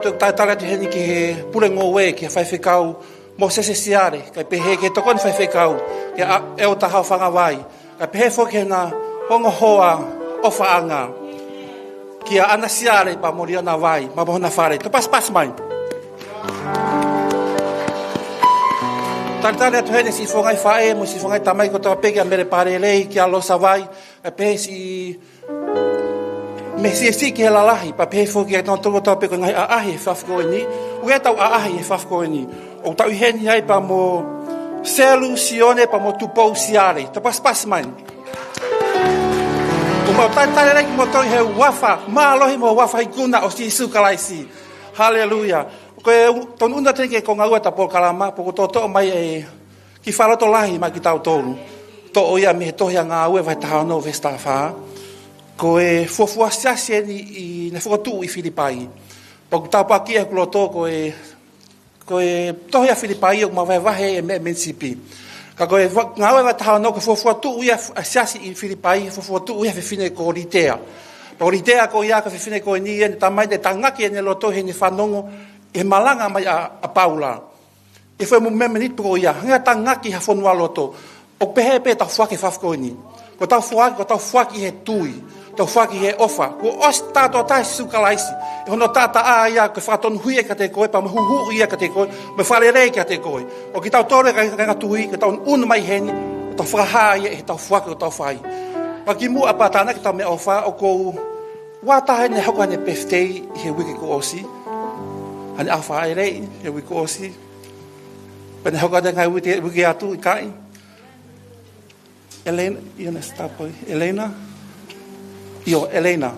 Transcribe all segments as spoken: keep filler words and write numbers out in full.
Talitali atu heni ki he pule ngoue, ki he faifekau Mōsese Siale, kae pehē ki he tokoni faifekau, kia ʻEletā Haofanga Vai, kae pehē foki ki heʻena ongo hoa ʻofaʻanga, kia ʻAna Siale pea mo Liona Vai, pea mo hona fale. Toe pasipasi mai. Talitali atu heni siʻi fofonga faʻē mo siʻi fofonga tamai kotoa pē, kia Mele Palelei, kia Losa Vai, kae pehē siʻi meʻa siʻisiʻi ki he lalahi, pea pehē foki ki he tangata kotoa pē ko e ngaahi ʻaʻahi he efiafi ko eni, ʻoku ʻi ai ʻetau ʻaʻahi he efiafi ko eni. ʻOku tau ʻi heni ai pea mo Selu Sione pea mo Tupou Siale. Toe pasipasi mai. ʻOku mau talitali lelei kimoutolu ʻi he huafa mālohi mo e huafa ikuna ʻo Sīsū Kalaisi. Haleluia. Ko e u-, tonu ʻuna teni ke konga ua ʻeta polokalama, pea ʻoku toʻotoʻo mai e kiʻi fakalotolahi maʻa kitautolu. Toʻo ia mei he tohi ʻa Ngāue vahe taha ono veesi taha fā. Ko e fuofua siasi eni naʻe fokotuʻu ʻi Filipai. Pea ʻoku tāpuakiʻi ʻeku loto ko e, ko e tohi ʻa Filipai ʻoku mavahevahe e meʻa mei he sipi. Ka ko e va-, Ngāue vahe taha ono ko e fuofua tuʻu ia ʻa e siasi ʻi Filipai, fuofua tuʻu ia ʻa e fefine ko Litea. Pea ko Litea ko ia ko e fefine ko eni ia naʻe tamai naʻe tangaki ʻene loto heʻene fanongo ʻi he malanga mai ʻa, ʻa Paula. ʻI he foʻi momeniti pē ko ia, hangē ha tangaki ha fonualoto, ʻoku pehē pē ʻetau foaki he efiafi ko eni. Ko ʻetau foaki, ko ʻetau foaki ʻi he tui, ʻetau foaki ʻi he ʻofa. Kuo ʻosi tātātaha ʻa Sīsū Kalaisi, ʻi hono taʻataʻa ia ko e fakatonuhia kiate koe, pea mo e huhuʻi ia kiate koe, mo e fakalelei kiate koe. ʻO kitautolu e kāinga, kāinga tui, ke tau ʻunu mai heni, ʻo tau fakahā ia ʻi heʻetau foaki ʻoku tau fai. Pea kimuʻa pea tānaki ʻetau meʻaʻofa, ʻoku ou, ua taha eni naʻe hoko ʻene birthday ʻi he uike kuo ʻosi. Haʻane ʻaho fāʻeleʻi he uike kuo ʻosi. Pea naʻe hoko atu e ngaahi uike, uike atu ʻikai. Elena, ʻio naʻe stop ai. Elena? ʻIo, Elena.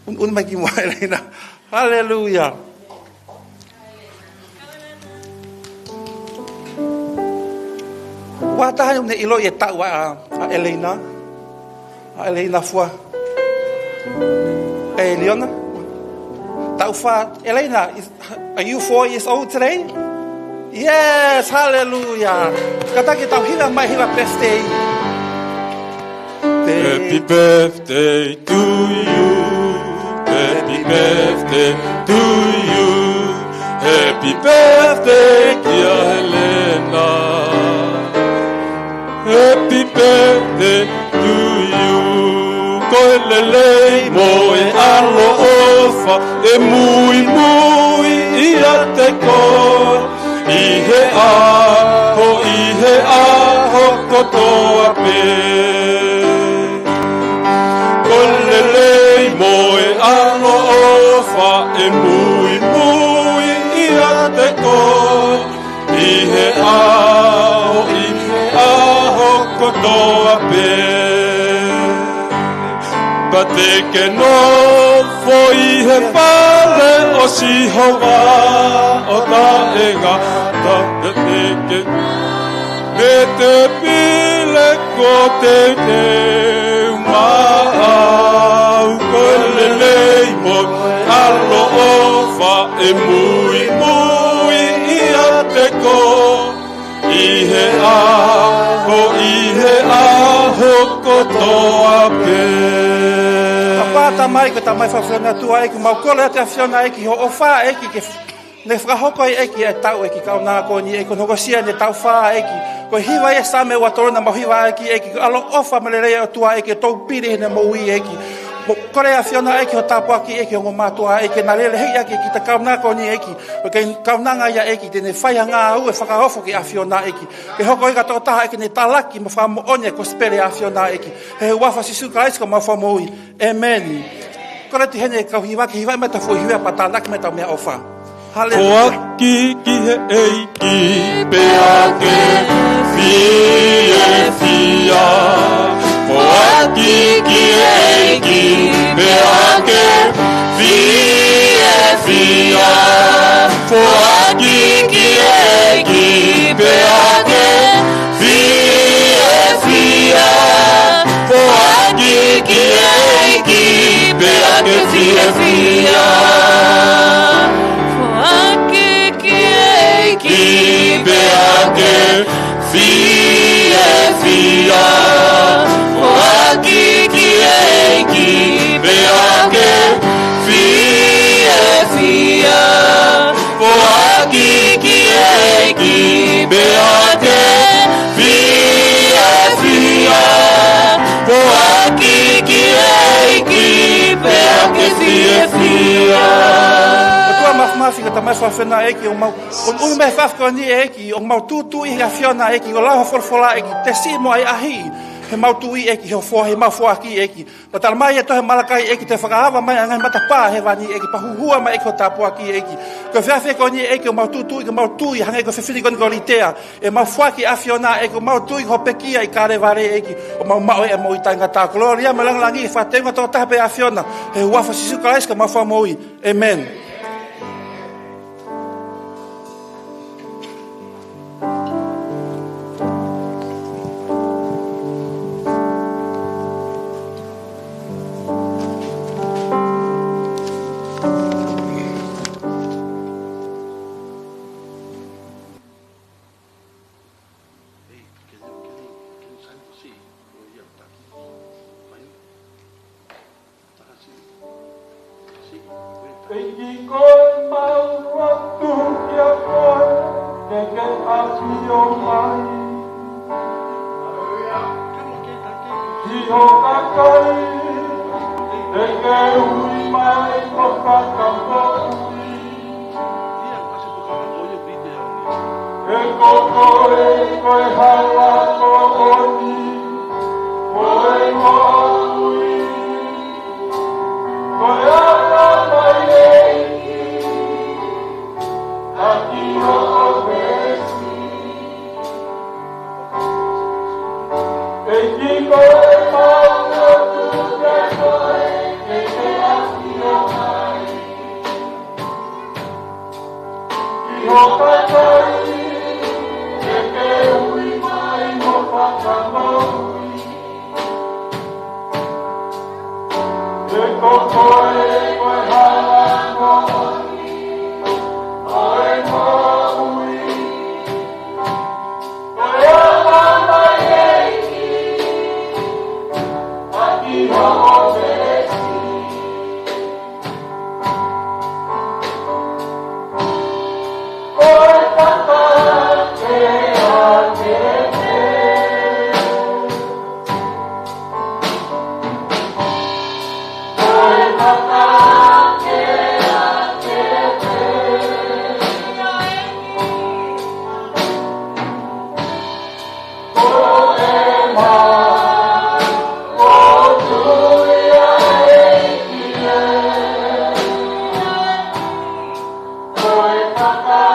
Un, ʻunu mai kimuʻa Elena. Haleluia. Ua taha eni ʻoku ne ʻiloʻi e taʻu ʻa, ʻa Elena. ʻA Elena Fua. ʻE Liona. Taʻu fā, Elena, is, are you four years old today? Yes, hallelujah. Kātaki ʻetau hiva mai hiva birthday. Happy birthday to you. Happy birthday to you. Happy birthday, dear Elena. Happy birthday to you. Ko e lelei mo e ʻaloʻofa ʻe muimui ʻiate koe ʻi he ʻaho, ʻi he ʻaho kotoa pē. Ko e lelei mo e ʻaloʻofa ʻe muimui ʻiate koe ʻi he ʻaho, ʻi he ʻaho kotoa pē. Pea te ke nofo ʻi he fale ʻo Sihova ʻo taʻengata, pea te ke mei he tēpile ko teuteu maʻau. Ko e lelei mo e ʻaloʻofa ʻe muimui ʻiate koe ʻi he ʻaho, ʻi he ʻaho kotoa pē. Pea Tamai, ko e Tamai fakafiefia ʻOtua ʻEiki, mau kole atu ʻAfiona ʻEiki, hoʻo ʻofa ʻEiki ke f-, ne fakahoko ai ʻEiki e taʻu ʻEiki, kaunanga ko eni ʻEiki, kuo hokosia ʻene taʻu fā ʻEiki. Ko e hiva ia Saame ua tolu naʻa mau hiva ʻEiki, ʻEiki, ko e ʻaloʻofa mo e lelei ʻa e ʻOtua ʻEiki, ʻe toupili heʻene moʻui ʻEiki. Mau kole ʻAfiona ʻEiki, hoʻo tāpuaki ʻEiki, ongo mātuʻa ʻEiki, ke na lelei ʻEiki, ki he kaunanga ko eni ʻEiki. Ko e kaunanga ia ʻEiki, te ne fai ha ngāue fakaofo ki he ʻAfiona ʻEiki. Ke hoko ʻEiki ko e tokotaha ʻEiki ne talaki mo fakamoʻoni e kosipeli ʻa e ʻAfiona ʻEiki. He huafa ʻo Sīsū Kalaisi ko homau Fakamoʻui. ʻĒmeni. Kole atu heni e kau hiva ke hivaʻi mai ʻetau foʻi hiva pea tānaki mai ʻetau meʻaʻofa. Haleluia. Foaki ki he ʻEiki pea ke fiefia. Foaki ki he ʻEiki pea ke fiefia. Foaki ki he ʻEiki pea ke fiefia. Foaki ki he ʻEiki pea ke fiefia. Foaki ki he ʻEiki pea ke fiefia. Foaki ki he ʻEiki pea ke fiefia. Fika Tamai Fakafiona ʻEiki ʻoku mau, ʻoku ui mai he efiafi ko eni ʻEiki, ʻoku mau tūtuuʻi he ʻAfiona ʻEiki, ʻo lau ho folofola ʻEiki, tesi mo ʻai ʻahiʻi, he mau tui ʻEiki, he foa, he mau foaki ʻEiki. Pea talamai ʻe he tohi Malakai ʻEiki, te fakaava mai ʻa e ngaahi matapā hēvani ʻEiki, pea huhua mai ʻEiki ho tāpuaki ʻEiki. Ko e efiafi ko eni ʻEiki, ʻoku mau tūtuuʻi, ʻoku mau tui, hangē ko e fefine ko eni ko Litea, ʻe mau foaki ʻAfiona ʻEiki, ʻoku mau tui ho pekia ʻi Kalevale ʻEiki, ʻoku mau maʻu ʻa e moʻui taʻengata. Kolōlia mo e langilangi, fakateunga tokotaha pē ʻAfiona, he huafa Sīsū Kalaisi ko homau Fakamoʻui. ʻĒmeni. ʻEiki ko e mau lotu kia koe, ke ke ʻafio mai. Ki ho kakai, ke ke ui mai ho fakamoʻui. He ko koe ko e hala moʻoni, ko e moʻui. Ko e ala mai ʻEiki, ʻaki hoʻo veesi. ʻEiki ko e mau lotu kia koe, ke ke ʻafio mai. Ki ho kakai, ke ke ui mai ho fakamoʻui. He ko koe ko e hala moʻoni, ko e moʻui. Ko e ala mai ʻEiki, ʻaki hoʻo veesi. Ko e fakakeakea. Ko e fakakeakea. Ko e mau lotu ia ʻEiki ē. Ko e fakakeakea.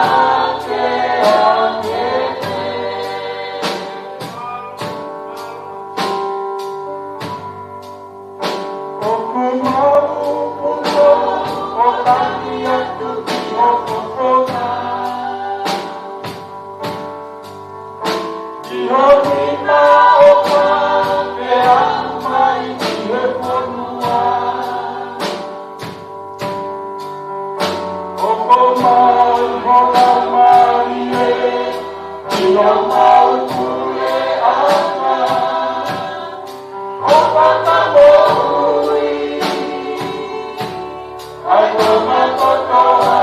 ʻOku mau punou ʻo taki atu ki hoʻo fofonga. Ki ho nima ʻo ka ke aʻu mai ki he fonua. ʻOku mau ʻi ho laumālie, ʻi homau puleʻanga. ʻO fakamoʻui ʻa e konga kotoa.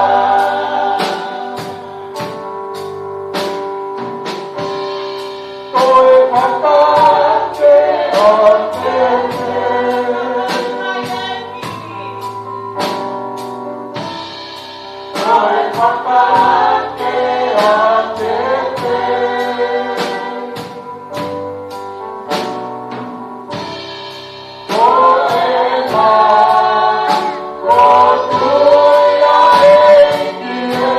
Ko e fakakeakea. Ko e fakakeakea. Ko e mau lotu ia ʻEiki ē.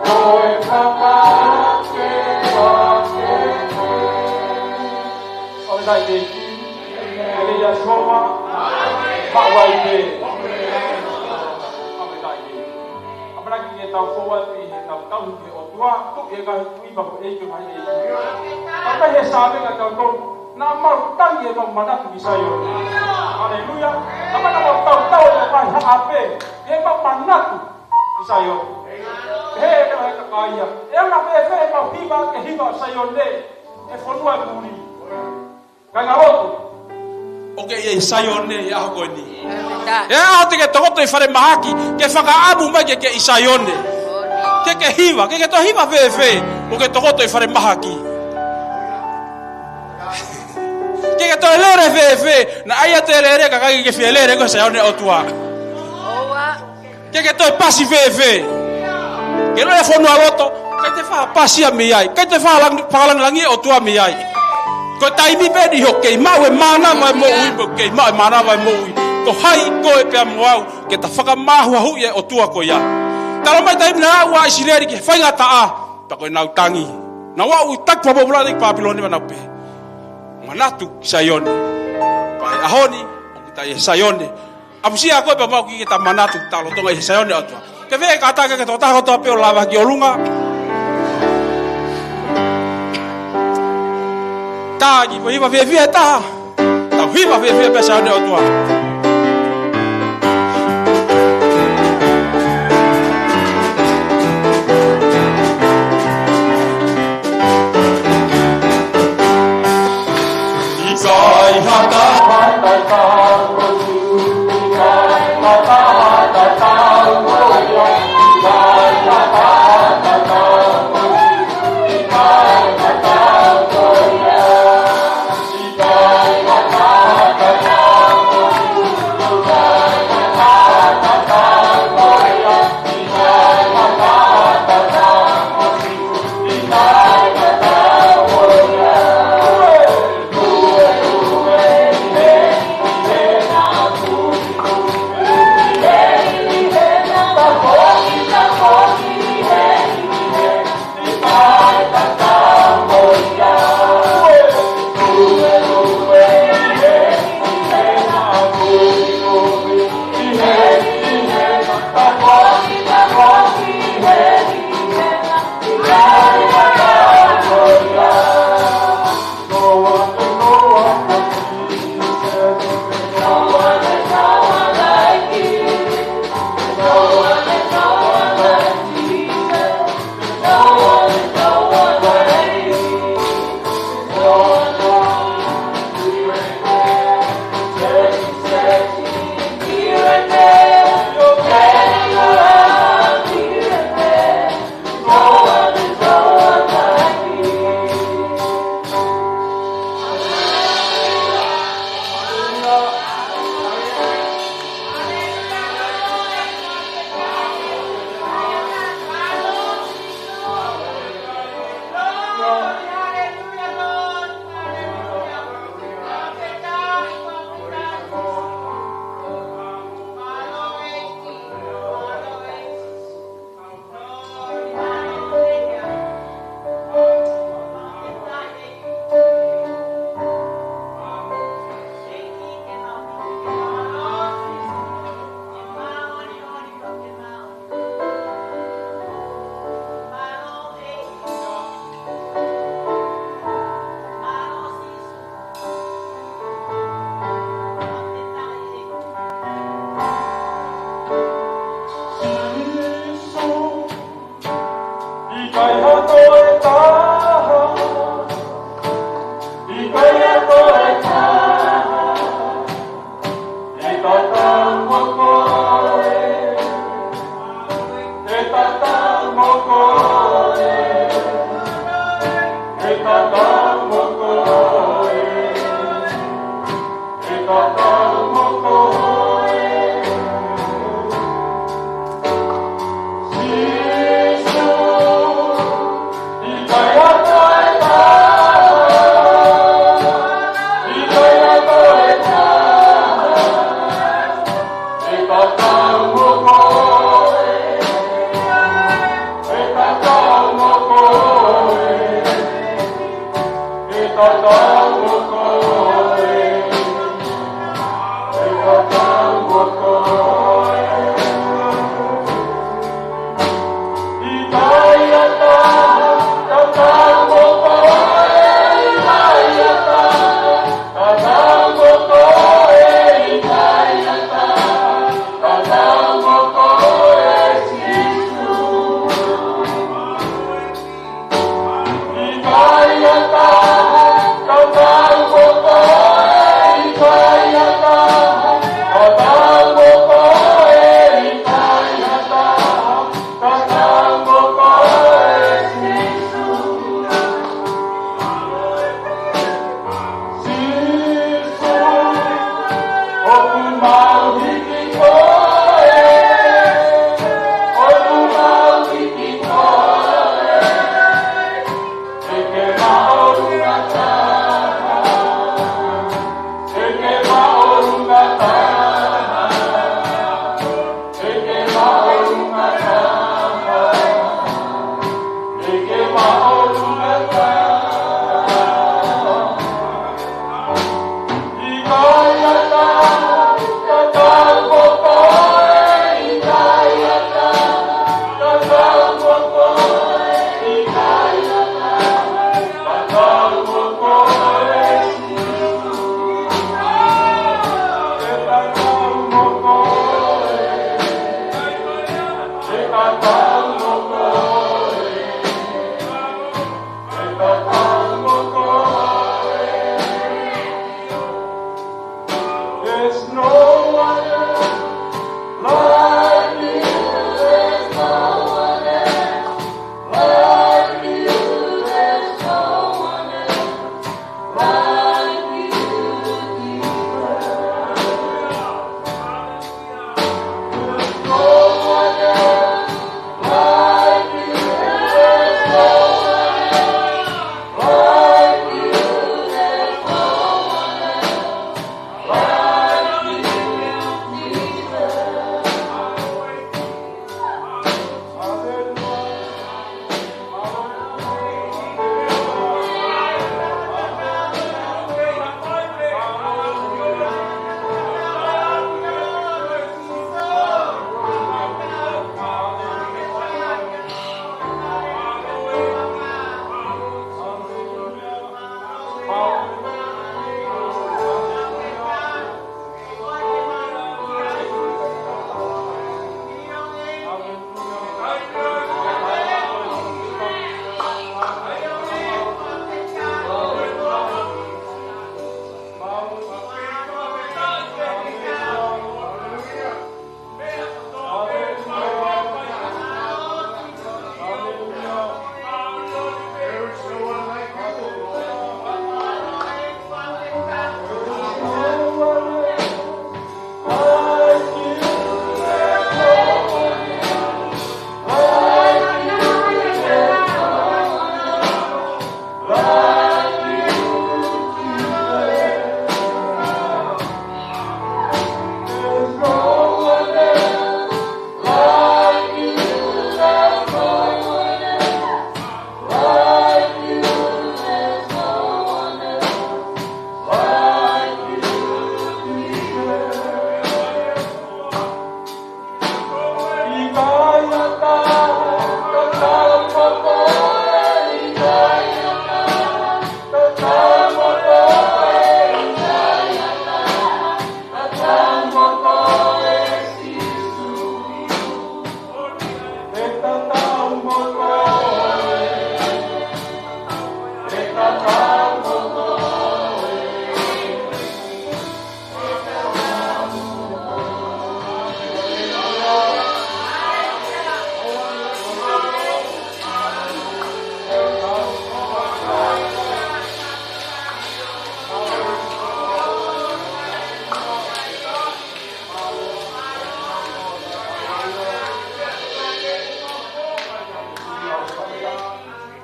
Ko e fakakeakea. ʻOmai ʻEiki. ʻEiki ia Sihova. Maʻu ai pē. ʻOmai ʻEiki. ʻAmanaki ke tau fou atu ʻi heʻetau tauhi ki he ʻOtua, tuʻu ʻi he ngaahi tuʻi pea mo e ʻEiki ʻo e ngaahi ʻeiki. Pea pehē ʻe he Saame kia tautolu, naʻa mau tangi ʻemau manatu ki Saione. Haleluia. Naʻa mau tautau ʻemau ngaahi haʻape, ʻemau manatu ki Saione. Pehē ʻe he kakai ia, ʻe anga fēfē ʻemau hiva ke hiva ʻa Saione, he fonua ʻe muli. Kāinga lotu. ʻOku ke ʻi Saione he ʻaho ko eni? ʻE ʻaho te ke tokoto ʻi falemahaki, ke fakaʻamu mai ke ke ʻi Saione. Ke ke hiva, ke ke toe hiva fēfē, ʻoku ke tokoto ʻi falemahaki. Ke ke toe lele fēfē, naʻa ʻi ai ʻa e lele, ka ʻikai ke ke fie lele ko Saione ʻOtua. Ke ke toe pasi fēfē? Ke lele fonualoto, ʻikai te faʻa pasi ia mei ai, ʻikai te faʻa lang-, fakalāngilangiʻi e ʻOtua mei ai. Ko e taimi pē eni ʻoku kei maʻu e mānava e moʻui, ʻoku kei maʻu e mānava e moʻui. Ko hai koe pea mo au, ke ta fakamāhuahuʻi e ʻOtua ko ia. Talamai taimi naʻe aʻu ai ʻa ʻIsileli ki he faingataʻa, pea ko ʻenau tangi. Nau aʻu ʻo taki fakapoupouaki ki Papilone pea nau pehē: Manatu ki Saione. Pea ʻi he ʻaho ni, ʻoku ta ʻi Saione. ʻAfusia koe pea mo au ke ta manatu taʻelotolahi ʻi he Saione ʻo e ʻOtua. Ke fie kātaki ke tau taha kotoa pē ʻo lava ki ʻolunga. Tau kiʻi hiva fiefia ʻe taha. Tau hiva fiefia pē Saione ʻo e ʻOtua. There's no one else like you. There's no one else like you. There's no one else like you, Jesus. There's no one else like you. There's no one else like you. There's no one else like you, Jesus. Hallelujah.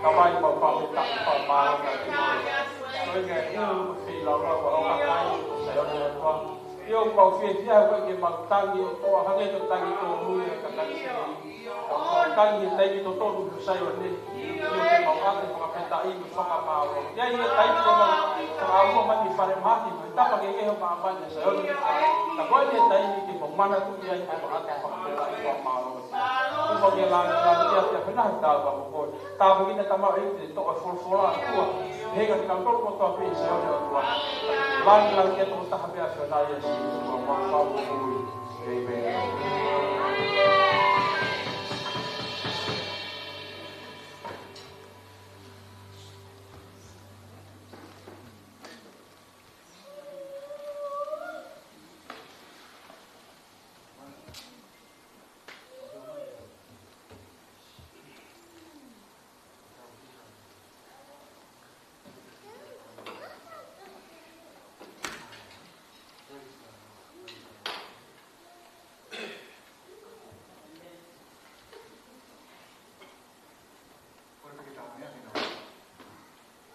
Tamai, mau fakafetaʻi, fakamālō atu. Ko e ngaahi ʻū feilaulau ʻa e kakai ʻo Saione ʻOtua. ʻIo, mau fiefia he ʻoku ʻikai ke mau tangi ʻOtua, hangē ko e tangi tōmui ʻa e kakai Saione. Mau tangi he taimi totonu ʻi Saione. ʻIo, ke mau ʻoatu e fakafetaʻi mo e fakamālō. ʻI ai e taimi te mau fakaʻamu mai ki falemahaki, mo e tapa kehekehe ʻo māmani ʻa Saione. Ka ko e taimi ke mau manatuʻi ai ke mau ʻoatu e fakafetaʻi mo e fakamālō. Kuo pau ke lāngilangiʻia ʻa e ʻAfiona he tau ka mo koe. Tāpuekina Tamai ʻEiki, toʻo e folofola ʻOtua. He ngaahi kau tolu kotoa pē ʻi Saione ʻOtua. Lāngilangiʻia tokotaha pē ʻa e ʻAfiona ʻia Sīsū ko homau Fakamoʻui. ʻĒmeni.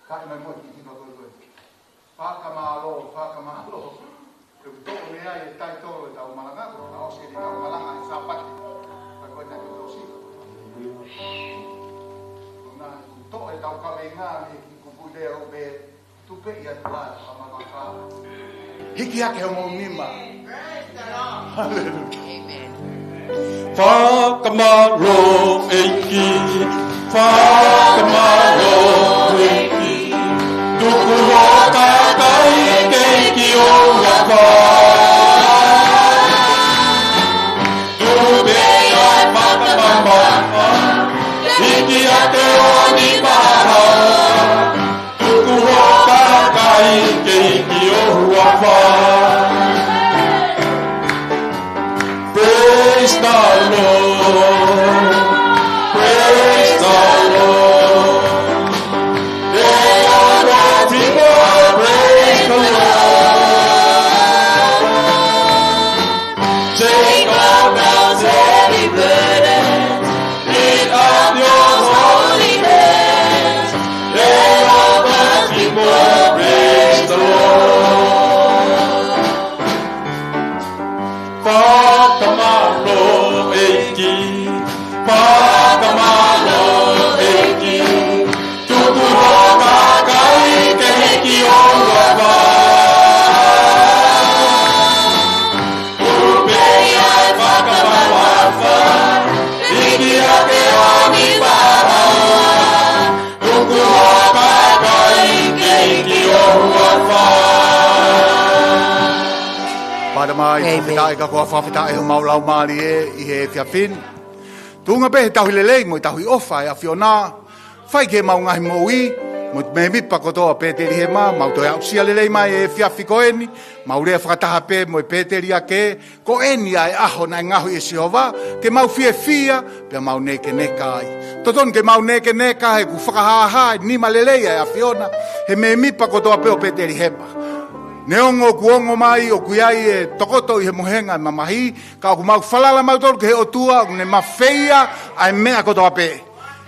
Kae mai mo e kiʻi hiva ko ē ko ē. Fakamālō, fakamālō. Ke u toʻo mei ai e taitolo ʻetau malanga, ko e ʻosi eni ʻetau malanga ʻi he Sāpate. Ka ko e taʻu ʻosi. Ko e ʻuhinga ke u toʻo ʻetau kaveinga mei he kiʻi kupuʻi lea ʻo pehē, tupeʻi atu ʻa e fakamālō. Hiki hake homou nima. Haleluia. ʻĒmeni. Fakamālō ʻEiki, fakamālō ʻEiki. Tuku hoʻo kakai ke ʻi ho ʻafā. Tupeʻi ʻa e fakamālō. Ia te oni maha, tuku ho kakai ke hiki ho huafa. Praise the Lord. Praise the Lord. They are nothing but praise the Lord. Take up those heavy burdens, lift up your holy hands. Let all the people praise the Lord. Fakamālō ʻEiki, fakamālō ʻEiki. Tuku ho kakai ke hiki ho huafa. Tuku pē ia ʻa e fakamamafa, hiki hake ʻo ʻikai. Tuku ho kakai ke hiki ho huafa. Pāta mai, ʻēmeni. Fakafetaʻi ka ko e fakafetaʻi homau laumālie ʻi he efiafi ni. Tuʻunga pē he tauhi lelei mo e tauhi ʻofa ʻa e ʻAfiona, fai ki heʻemau ngaahi moʻui, mo e mēmipa kotoa ʻo Pētelihema, mau toe aʻusia lelei mai e efiafi ko eni, mau lea fakataha pē mo e Pēteli ake, ko eni ʻa e ʻaho naʻe ngaohi ʻe Sihova, ke mau fiefia, pea mau nēkeneka ai. Totonu ke mau nēkeneka, he ʻoku fakahāhā e nima lelei ʻa e ʻAfiona, he mēmipa kotoa pē ʻo Pētelihema. Neongo ʻoku ongo mai, ʻoku ʻi ai e tokoto ʻi he mohenga e mamahi, ka ʻoku mau falala mautolu ki he ʻOtua, ʻoku ne mafeia ʻa e meʻa kotoa pē.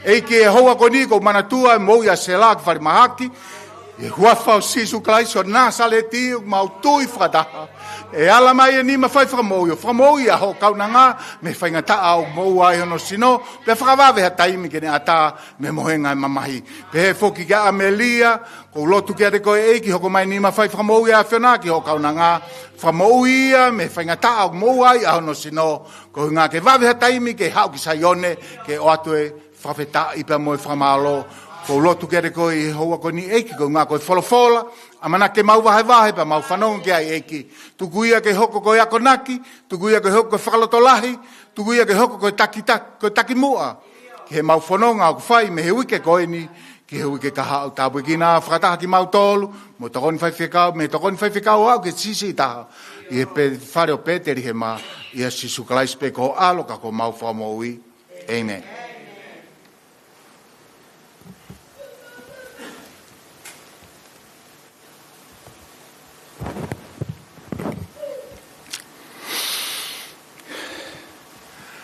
ʻEiki, ʻi he houa ko eni ʻoku ou manatua e moʻui ʻa Sela ki falemahaki. ʻI he huafa ʻo Sīsū Kalaisi ʻo Nāsaleti, ʻoku mau tui fakataha. ʻE ala mai e nima fai fakamoʻui, ʻo fakamoʻui ʻa hoʻo kaunanga, mei he faingataʻa ʻoku moʻua ai hono sino, pea fakavave ha taimi ke ne ʻatā mei he mohenga e mamahi. Pehē foki kia ʻAmelia, ʻoku ou lotu kiate koe ʻEiki, hoko mai e nima fai fakamoʻui ʻa e ʻAfiona ki hoʻo kaunanga, fakamoʻui ia mei he faingataʻa ʻoku moʻua ai ʻa hono sino, koeʻuhinga ke vave ha taimi ke haʻu ki Saione, ke ʻoatu e fakafetaʻi pea mo e fakamālō. ʻOku ou lotu kiate koe ʻi he houa ko eni ʻEiki, koeʻuhinga ko e folofola, ʻamanaki ke mau vahevahe pea mau fanongo ki ai ʻEiki. Tuku ia ke hoko ko e akonaki, tuku ia ke hoko ko e fakalotolahi, tuku ia ke hoko ko e takitaki, ko e takimuʻa ki heʻemau fononga ʻoku fai mei he uike ko eni ki he uike ka haʻu. Tāpuekina fakataha kimautolu mo e tokoni faifekau, mei he tokoni faifekau ʻo aʻu ki he siʻisiʻi taha, ʻi he pē-, fale ʻo Pētelihema, ʻia Sīsū Kalaisi pē ko ho ʻAlo ka ko homau Fakamoʻui. ʻĒmeni.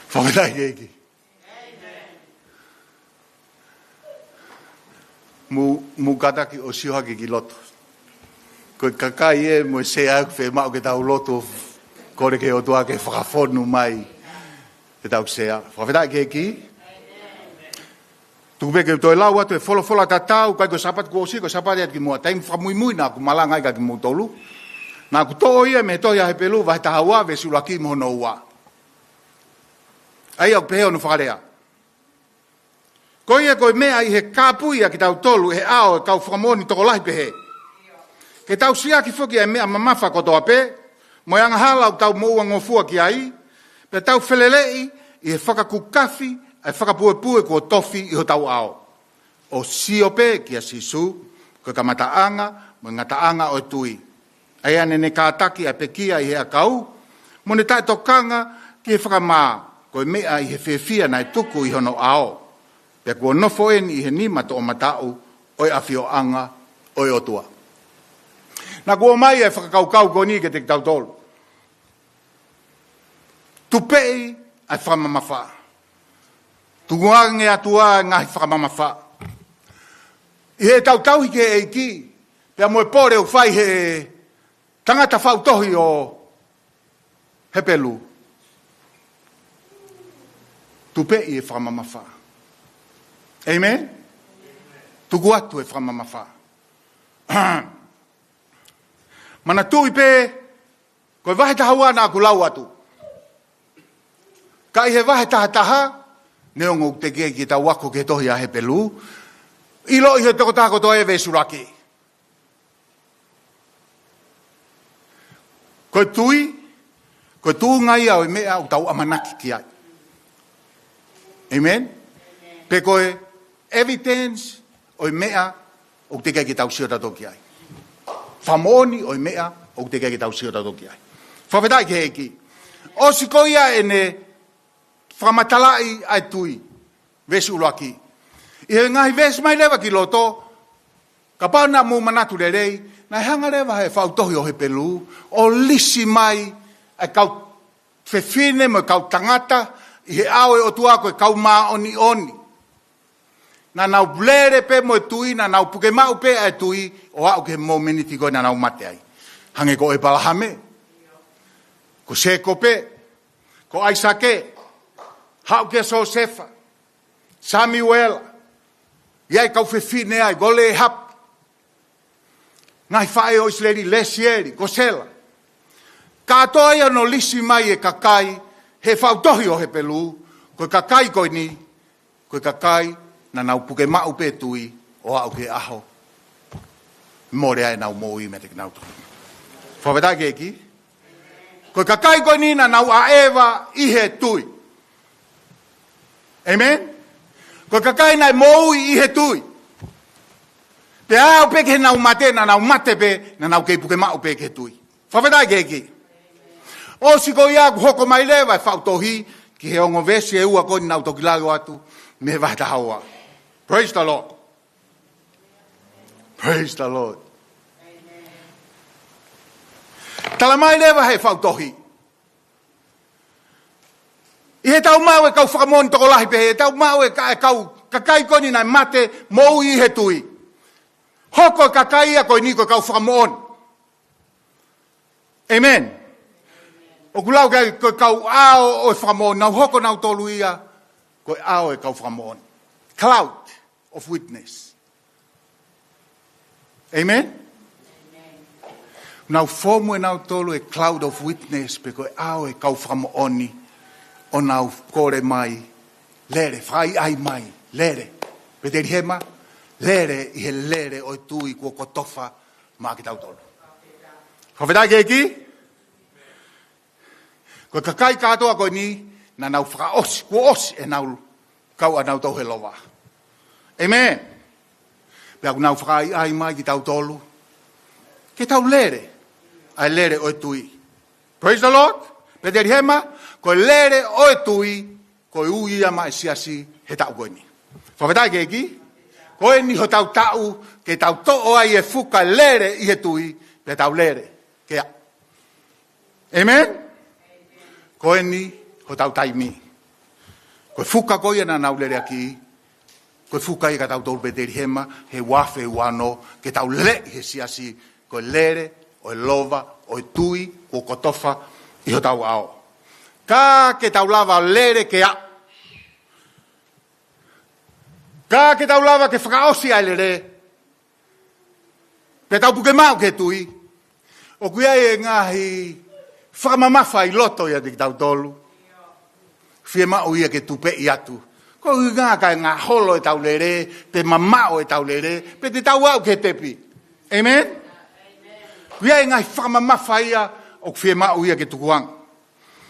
Fakafetaʻi ki he ʻEiki. Mou, mou kātaki ʻo sio hake ki loto. Ko e kakai ē mo e sea ʻoku fiemaʻu ke tau lotu, kole ki he ʻOtua ke fakafonu mai ʻetau sea. Fakafetaʻi ki he ʻEiki. Tuku pē ke u toe lau atu e folofola tatau, ʻikai ko e Sāpate kuo ʻosi, ko e Sāpate atu kimuʻa, taimi fakamuimui naʻa ku malanga ai kia kimoutolu. Naʻa ku toʻo ia mei he tohi ʻa Hepelū, vahe taha ua, veesi ʻuluaki mo hono ua. ʻA ia ʻoku pehē hono fakalea. Ko ia ko e meʻa ʻi he kāpui ʻa kitautolu ʻe he ʻao ʻo e kau fakamoʻoni tokolahi pehē, ke tau siʻaki foki ʻa e meʻa mamafa kotoa pē, mo e angahala ʻoku tau moʻuangofua ki ai, pea tau feleleʻi ʻi he fakakukafi ʻa e fakapuepue kuo tofi ʻi hotau ʻao, ʻo sio pē kia Sīsū, ko e kamataʻanga mo e ngataʻanga ʻo e tui. ʻA ia naʻa ne kātaki ʻa e pekia ʻi he ʻakau, mo ne taʻetokanga ki he fakamā, ko e meʻa ʻi he fiefia naʻe tuku ʻi hono ʻao, pea kuo nofo eni ʻi he nima toʻomataʻu ʻo e ʻafioʻanga ʻo e ʻOtua. Naʻa ku ʻomai ʻa e fakakaukau ko eni kiate kitautolu. Tupeʻi ʻa e fakamamafa. Tukuange atu ʻa e ngaahi fakamamafa. ʻI heʻetau tauhi ki he ʻEiki, pea mo e pole ʻoku fai ʻe he tangata faʻu tohi ʻo Hepelū. Tupeʻi e fakamamafa. ʻĒmeni? Tuku atu e fakamamafa. Manatuʻi pē, ko e vahe taha ua naʻa ku lau atu. Ka ʻi he vahe taha taha, neongo ʻoku teʻeki ke tau ako ki he tohi ʻa Hepelū, ʻiloʻi ʻe he tokotaha kotoa e veesi ʻuluaki. Ko e tui, ko e tuʻunga ia ʻo e meʻa ʻoku tau ʻamanaki ki ai. ʻĒmeni? Pe ko e Evidence ʻo e meʻa ʻoku teʻeki ke tau sio tautolu ki ai. Fakamoʻoni ʻo e meʻa ʻoku teʻeki ke tau sio tautolu ki ai. Fakafetaʻi ki he ʻEiki. ʻOsi ko ia ʻene fakamatalaʻi ʻa e tui, veesi ʻuluaki. ʻI he ngaahi veesi mai leva ki loto, kapau naʻa mou manatu lelei, naʻe hanga leva he faʻu tohi ʻo Hepelū ʻo lisi mai ʻa e kau fefine mo e kau tangata ʻi he ʻao ʻo e ʻOtua ko e kau māʻoniʻoni. Naʻa nau lele pē mo e tui, naʻa nau puke maʻu pē ʻa e tui, ʻo aʻu ki he momeniti ko ē naʻa nau mate ai. Hangē ko ʻĒpalahame, ko Sēkope, ko ʻAisake, haʻu kia Siosefa, Samiuela, ʻi ai e kau fefine ai, ko Lēhapi, ngaahi faʻē ʻo ʻIsileli, Lesieli, ko Sela. Kātoa ia ʻo lisi mai e kakai he faʻu tohi ʻo Hepelū, ko e kakai ko eni, ko e kakai naʻa nau puke maʻu pē tui ʻo aʻu ki he ʻaho mole ai ʻenau moʻui meiate kinautolu. Fakafetaʻi ki he ʻEiki. Ko e kakai ko eni naʻa nau ʻaʻeva ʻi he tui. Amen? Ko e kakai naʻe moʻui ʻi he tui. Pea aʻu pē ki heʻenau mate, naʻa nau mate pē, naʻa nau kei puke maʻu pē ki he tui. Fakafetaʻi ki he ʻEiki. ʻOsi ko ia kuo hoko mai leva e faʻu tohi ki he ongo veesi ʻe ua ko eni naʻa ku toki lau atu mei he vahe taha ua. Praise the Lord. Praise the Lord. Tala mai leva he faʻu tohi, ʻi heʻetau maʻu e kau fakamoʻoni tokolahi pehē, ʻetau maʻu e ka-, e kau kakai ko eni naʻe mate moʻui ʻi he tui, hoko e kakai ia ko eni ko e kau fakamoʻoni. Amen. ʻOku lau ki ai ko e kau ʻao ʻo e fakamoʻoni, nau hoko nautolu ia ko e ʻao e kau fakamoʻoni. Cloud of witness. Amen? Nau fomu ʻe nautolu e cloud of witness pe ko e ʻao e kau fakamoʻoni, ʻo nau kole mai, lele, fakaʻaiʻai mai, lele. Petelihema, lele ʻi he lele ʻo e tui kuo kotofa maʻa kitautolu. Fakafetaʻi ki he ʻEiki. Ko e kakai kātoa ko eni, naʻa nau fakaʻosi, kuo ʻosi ʻenau kau ʻanautolu he lova. Amen. Pea ʻoku nau fakaʻaiʻai mai kitautolu ke tau lele ʻa e lele ʻo e tui. Praise the Lord. Petelihema, ko e lele ʻo e tui, ko e ui ia maʻa e siasi he taʻu ko eni. Fakafetaʻi ki he ʻEiki. Ko eni hotau taʻu ke tau toʻo ai e fuka lele ʻi he tui, pea tau lele ke aʻu. Amen? Ko eni hotau taimi. Ko e fuka ko ia naʻa nau leleʻaki, ko e fuka ia kia tautolu Petelihema he ua afe ua ono, ke tau lele ʻi he siasi, ko e lele ʻo e lova ʻo e tui kuo kotofa ʻi hotau ʻao. Ka ke tau lava lele ke aʻu. Ka ke tau lava ke fakaʻosi ʻa e lele, pea tau puke maʻu ki he tui, ʻoku ʻi ai e ngaahi fakamamafa ʻi loto ʻiate kitautolu. Fiemaʻu ia ke tupeʻi atu. Ko e ʻuhinga ka e ngaholo ʻetau lele, pe mamaʻo ʻetau lele, pe te tau aʻu ki he tepi. Amen? ʻOku ʻi ai e ngaahi fakamamafa ia ʻoku fiemaʻu ia ke tukuange.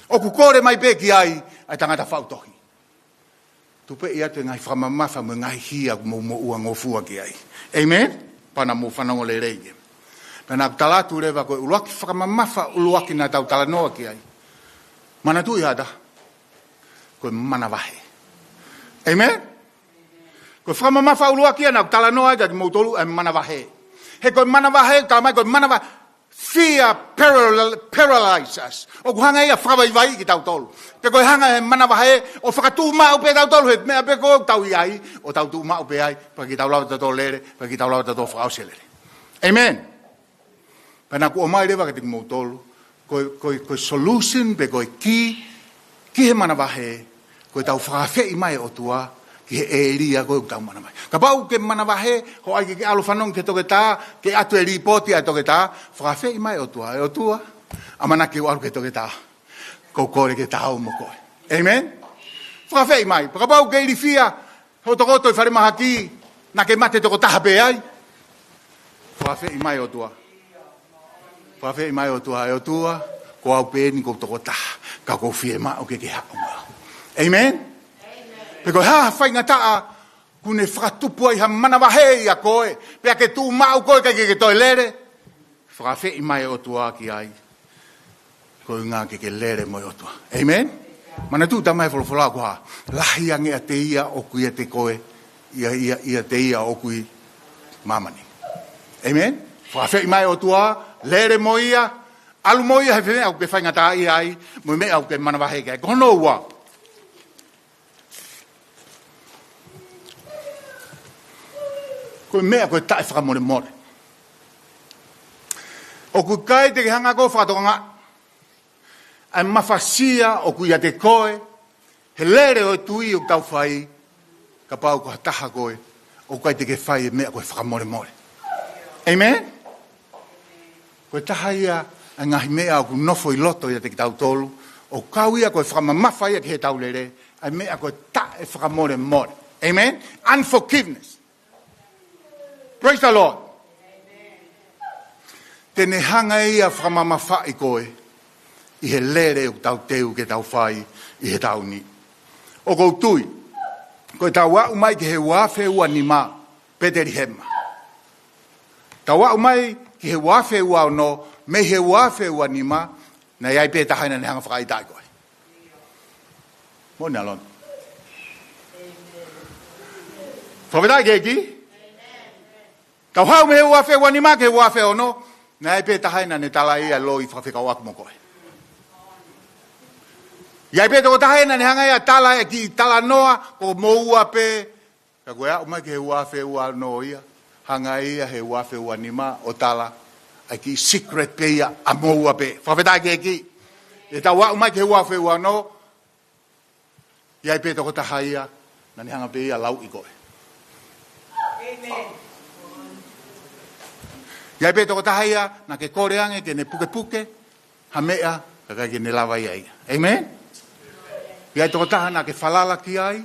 ʻOku kole mai pē ki ai ʻa e tangata faʻu tohi. Tupeʻi atu e ngaahi fakamamafa mo e ngaahi hia ʻoku mou moʻua ngofua ki ai. Amen? Pea naʻa mou fanongo lelei ki ai. Pea naʻa ku tala atu leva ko e ʻuluaki fakamamafa ʻuluaki naʻa tau talanoa ki ai, manatuʻi ʻe taha, ko e manavahē. Amen? Ko e fakamamafa ʻuluaki ia naʻa ku talanoa ai kia kimoutolu, ʻa e manavahē. He ko e manavahē, tala mai ko e manava-, fear paral-, paralyzes us. ʻOku hanga ia ʻo fakavaivaiʻi kitautolu. Pe ko e hanga ʻe he manavahē ʻo fakatuʻumaʻu pē tautolu he meʻa pē ko ē ʻoku tau ʻi ai, ʻo tau tuʻumaʻu pē ai, pea ʻikai ke tau lava tautolu lele, pea ʻikai ke tau lava tautolu fakaʻosi e lele. Amen. Pea naʻa ku ʻomai leva kiate kimoutolu ko e, ko e, ko e solution pe ko e key ki he manavahē, ko ʻetau fakaafeʻi mai e ʻOtua ki he ʻēlia ko ē ʻoku tau manavahē. Kapau ʻoku ke manavahē, hoʻo ʻai ke ke ʻalu ʻo fanongo ki he toketā, ke ʻoatu e līpooti ʻa e toketā, fakaafeʻi mai e ʻOtua, ʻe ʻOtua, ʻamanaki ke u ʻalu ki he toketā, ʻoku ou kole ke ta ō mo koe. Amen? Fakaafeʻi mai. Pea kapau ʻoku ke ilifia, hoʻo tokoto ʻi falemahaki, naʻa ke mate toko taha pē ai. Fakaafeʻi mai e ʻOtua. Fakaafeʻi mai e ʻOtua, ʻe ʻOtua, ko au pē eni ʻoku ou toko taha, ka ʻoku ou fiemaʻu ke ke haʻu mo au. Amen? Pe ko e hā ha faingataʻa Kuo ne fakatupu ai ha manavahē ʻia koe, pea ke tuʻu maʻu koe kae ʻikai ke toe lele. Fakaafeʻi mai ʻOtua ki ai. Ko e ʻuhinga ke ke lele mo e ʻOtua. Amen? Manatuʻi talamai ʻe he folofola ko e hā? Lahi ange ʻiate ia ʻoku ʻiate koe, ʻia, ʻia, ʻiate ia ʻoku ʻi māmani. Amen? Fakaafeʻi mai ʻOtua, lele mo ia, ʻalu mo ia he meʻa ʻoku ke faingataʻaʻia ai, mo e meʻa ʻoku ke manavahē ki ai. Ko hono ua. Ko e meʻa ko e taʻefakamolemole. ʻOku ʻikai te ke hanga ʻo fakatokangaʻi ʻa e mafasia ʻoku ʻiate koe he lele ʻo e tui ʻoku tau fai, kapau ko ha taha koe ʻoku ʻikai te ke fai e meʻa ko e fakamolemole. Amen? Ko e taha ia ʻa e ngaahi meʻa ʻoku nofo ʻi loto ʻiate kitautolu, ʻoku kau ia ko e fakamamafa ia ki heʻetau lele, ʻa e meʻa ko e taʻefakamolemole. Amen? Unforgiveness. Praise the Lord. Te ne hanga ia ʻo fakamamafaʻi koe ʻi he lele ʻoku tau teu ke tau fai ʻi he taʻu ni. ʻOku ou tui, ko ʻetau aʻu mai ki he ua afe ua nima, Petelihema. Tau aʻu mai ki he ua afe ua ono, mei he ua afe ua nima, naʻe ʻi ai pē taha ia naʻa ne hanga ʻo fakaʻitaʻi koe. Moʻoni ʻa Lona. Fakafetaʻi ki he ʻEiki. Tau haʻu mei he ua afe ua nima ki he ua afe ono, naʻe ʻi ai pē taha ia naʻa ne tala ia ʻa e loi fakafekauʻaki mo koe. ʻI ai pē tokotaha ia naʻa ne hanga ia ʻo tala e kiʻi talanoa ko moua pē, ka ko e aʻu mai ki he ua afe ua ono ia, hanga ia he ua afe ua nima ʻo tala ʻa e kiʻi secret pē ia ʻa moua pē. Fakafetaʻi ki he ʻEiki. ʻE tau aʻu mai ki he ua afe ua ono, ʻi ai pē tokotaha ia naʻa ne hanga pē ia ʻo lauʻi koe. ʻI ai pē tokotaha ia naʻa ke kole ange ke ne pukepuke ha meʻa, ka ʻikai ke ne lava ia ia. Amen? ʻI ai tokotaha naʻa ke falala ki ai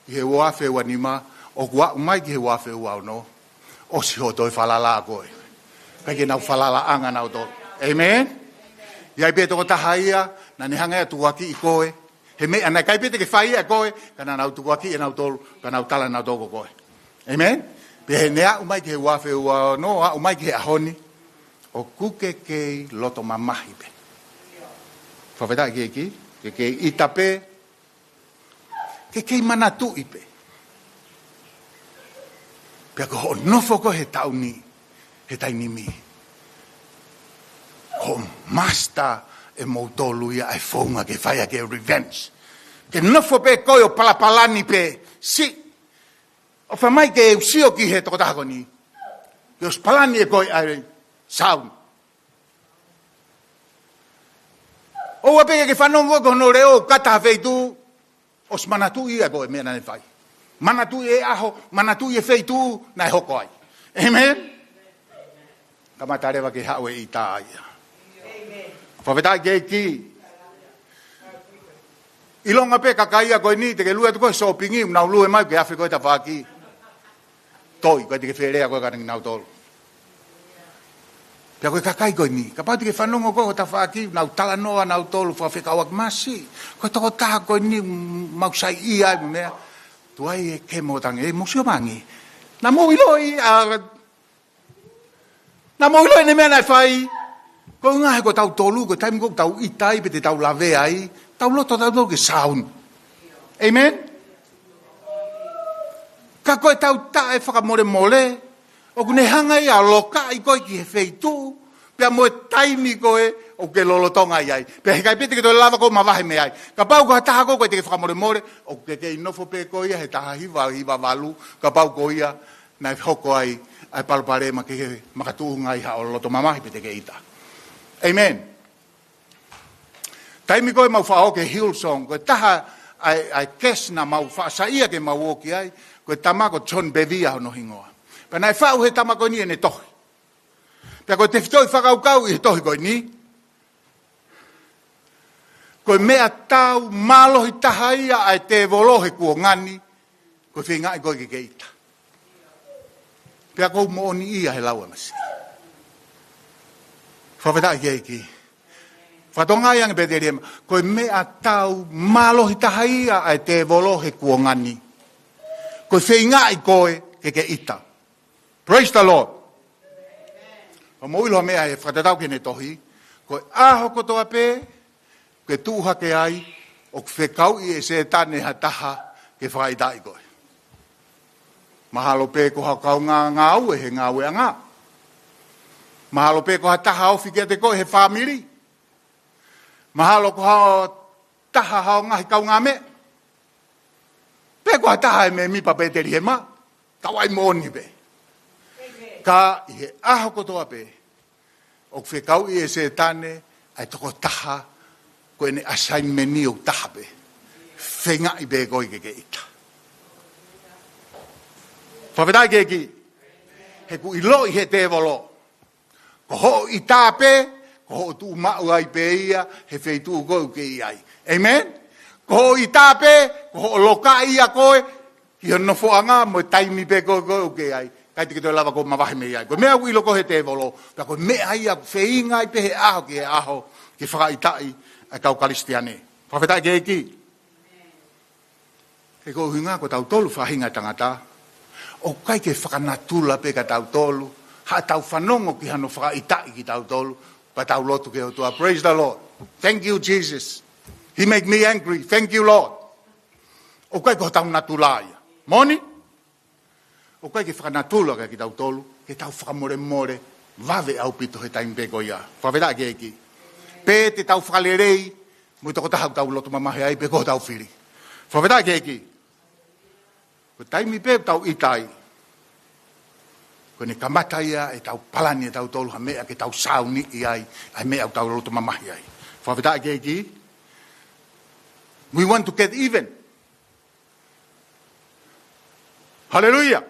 ʻi he ua afe ua nima, ʻoku aʻu mai ki he ua afe ua ono, ʻosi hoʻo toe falala koe. ʻIkai ke nau falalaʻanga nautolu. Amen? ʻI ai pē tokotaha ia naʻa ne hanga ia ʻo tukuakiʻi koe he meʻa naʻe ʻikai pē te ke fai ia ʻe koe, ka naʻa nau tukuakiʻi ʻe nautolu, ka nau tala ʻe nautolu ko koe. Amen? Pea ʻi heʻene aʻu mai ki he ua afe ua ono, aʻu mai ki he ʻaho ni, ʻoku ke kei loto mamahi pē. Fakafetaʻi ki he ʻEiki, ke kei ʻita pē, ke kei manatuʻi pē. Pea ko hoʻo nofo ko ē he taʻu ni, he taimi ni, ko e master ʻe moutolu ia ʻa e founga ke fai ʻaki e revenge. Ke nofo pē koe ʻo palapalani pē, si, ʻo fai mai ke u sio ki he tokotaha ko eni, ke ʻosi palani ʻe koe ʻa e sound. ʻOua pē ke ke fanongo ki hono leʻo ʻo kata ha feituʻu, ʻosi manatuʻi ia ko e meʻa naʻa ne fai. Manatuʻi e ʻaho, manatuʻi e feituʻu naʻe hoko ai. Amen? Kamata leva ke haʻu e ʻita ia. Fakafetaʻi ki he ʻEiki. ʻIlonga pē kakai ia ko eni, te ke lue atu ko ē ʻo sōpingi, nau lue mai ke afe ko ē tafaʻaki. Toi, ko e te ke felea ko ē ka nau tolu. Pea ko e kakai ko eni, kapau te ke fanongo ko ē ʻo tafaʻaki, nau talanoa nautolu fakafekauʻaki masi. Ko e tokotaha ko eni mau saiʻia ai mo e meʻa. Tuai e ke mo tange, e mo sio mangi. Naʻa mou ʻiloʻi, ʻa, naʻa mou ʻiloʻi ʻene meʻa naʻe fai. Ko e ʻuhinga he ko tautolu, ko e taimi ko ē ʻoku tau ʻita ai, pe te tau lavea ai, tau loto tautolu ke sound. Amen? Ka ko ʻetau taʻefakamolemole, ʻoku ne hanga ia ʻo lokaʻi koe ki he feituʻu, pea mo e taimi ko ē ʻoku ke lolotonga ai ai. Pea heʻikai pē te ke toe lava ʻo mavahe mei ai. Kapau ko ha taha ko ē ʻoku ʻikai te ke fakamolemole, ʻoku ke kei nofo pē koe ia he taha hiva, hiva valu, kapau ko ia naʻe hoko ai ʻa e palopalema ke ke makatuʻunga ai haʻo loto mamahi pe te ke ʻita. Amen. Taimi ko ē ʻemau faʻa ō ki he Hillsong, ko e taha ʻa e, ʻa e guest naʻa mau faʻa saiʻia ke mau ō ki ai, ko e tama ko John Bevere hono hingoa. Pea naʻe faʻu ʻe he tama ko eni ʻene tohi. Pea ko e tefitoʻi fakakaukau ʻi he tohi ko eni, ko e meʻatau mālohi taha ia ʻa e tēvolo he kuonga ni, ko e feingaʻi ko ē ke ke ʻita. Pea ʻoku ou moʻoniʻia he lau ʻa e masiʻi. Fakafetaʻi ki he ʻEiki. Fakatokangaʻi ange Petelihema, ko e meʻatau mālohi taha ia ʻa e tēvolo he kuonga ni, Ko e feingaʻi koe ke ke ʻita. Praise the Lord. Ka mou ʻilo ha meʻa he fakatatau ki heʻene tohi, ko e ʻaho kotoa pē ke tuʻu hake ai, ʻoku fekauʻi ʻe Sētane ha taha ke fakaʻitaʻi koe. Mahalo pē ko ha kaungā ngāue he ngāueʻanga. Mahalo pē ko ha taha ofi kiate koe he fāmili. Mahalo ko ha taha hao ngaahi kaungāmeʻa. Pe ko ha taha e mēmipa Pētelihema, tau ʻai moʻoni pē. Ka ʻi he ʻaho kotoa pē, ʻoku fekauʻi ʻe Sētane ʻa e tokotaha ko ʻene assignment ʻoku taha pē. Feingaʻi pē koe ke ke ʻita. Fakafetaʻi ki he ʻEiki. He ʻoku ʻiloʻi ʻe he tēvolo, ko hoʻo ʻita pē, ko hoʻo tuʻu maʻu ai pē ia he feituʻu ko ē ʻoku ke ʻi ai. Amen? Ko hoʻo ʻita pē, ko hoʻo lokaʻi ia koe ki hono nofoʻanga mo e taimi pē ko ē ʻoku ke ʻi ai. ʻIkai te ke toe lava ʻo mavahe mei ai. Ko e meʻa ʻoku ʻilo ko ē ʻe he tēvolo, pea ko e meʻa ia ʻoku feingaʻi pē he ʻaho ki he ʻaho ke fakaʻitaʻi ʻa e kau Kalisitiane. Fakafetaʻi ki he ʻEiki. He ko e ʻuhinga ko tautolu faʻahinga tangata, ʻoku ʻikai ke fakanatula pē kia tautolu haʻatau fanongo ki hano fakaʻitaʻi kitautolu, pea tau lotu ki he ʻOtua. Praise the Lord. Thank you, Jesus. He make me angry. Thank you, Lord. ʻOku ʻikai ko hotau natula ia. Moʻoni? ʻOku ʻikai ke fakanatula kia kitautolu ke tau fakamolemole vave ʻaupito he taimi pē ko ia. Fakafetaʻi ki he ʻEiki. Pe te tau fakalelei mo e tokotaha ʻoku tau loto mamahi ai pe ko hotau fili. Fakafetaʻi ki he ʻEiki. Ko e taimi pē ʻoku tau ʻita ai, ko ʻene kamata ia ʻetau palani ʻe tautolu ha meʻa ke tau sāuniʻi ai ʻa e meʻa ʻoku tau loto mamahi ai. Fakafetaʻi ki he ʻEiki. We want to get even. Haleluia.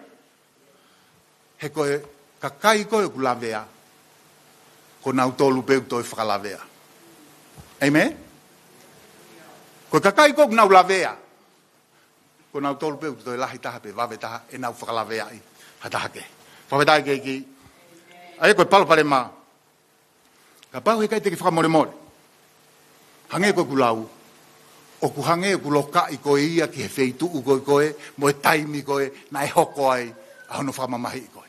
He ko e kakai ko ē ʻoku lavea, ko nautolu pē ʻoku toe fakalavea. Amen? Ko e kakai ko ē ʻoku nau lavea, ko nautolu pē ʻoku toe lahi taha pe vave taha ʻenau fakalaveaʻi ha taha kehe. Fakafetaʻi ki he ʻEiki. ʻA ia ko e palopalema, kapau he ʻikai te ke fakamolemole, hangē ko ʻeku lau, ʻoku hangē ʻoku lokaʻi koe ia ki he feituʻu ko ē ko ē mo e taimi ko ē naʻe hoko ai ʻa hono fakamamahiʻi koe.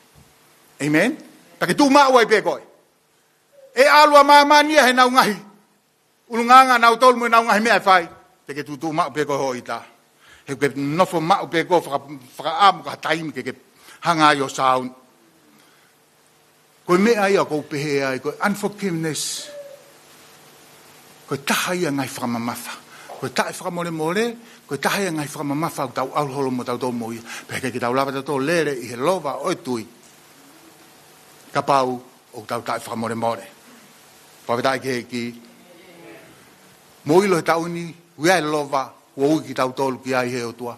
Amen? Pea ke tuʻu maʻu ai pē koe. ʻE ʻalu ʻa māmani ia heʻenau ngaahi ʻulungaanga nautolu mo ʻenau ngaahi meʻa ʻe fai, te ke tuʻutuʻu maʻu pē koe hoʻo ʻita. He ʻoku ke nofo maʻu pē koe ʻo faka-, fakaʻamu ki ha taimi ke ke hanga ai ʻo sāuni. Ko e meʻa ia ʻoku ou pehē ai, ko e unforgiveness, ko e taha ia e ngaahi fakamamafa. Ko e taʻefakamolemole, ko e taha ia e ngaahi fakamamafa ʻoku tau ʻalu holo mo tautolu mo ia. Pea ʻikai ke tau lava tautolu ʻo lele ʻi he lova ʻo e tui kapau ʻoku tau taʻefakamolemole. Fakafetaʻi ki he ʻEiki. Mou ʻilo he taʻu ni, ʻoku ʻi ai e lova kuo ui kitautolu ki ai ʻe he ʻOtua.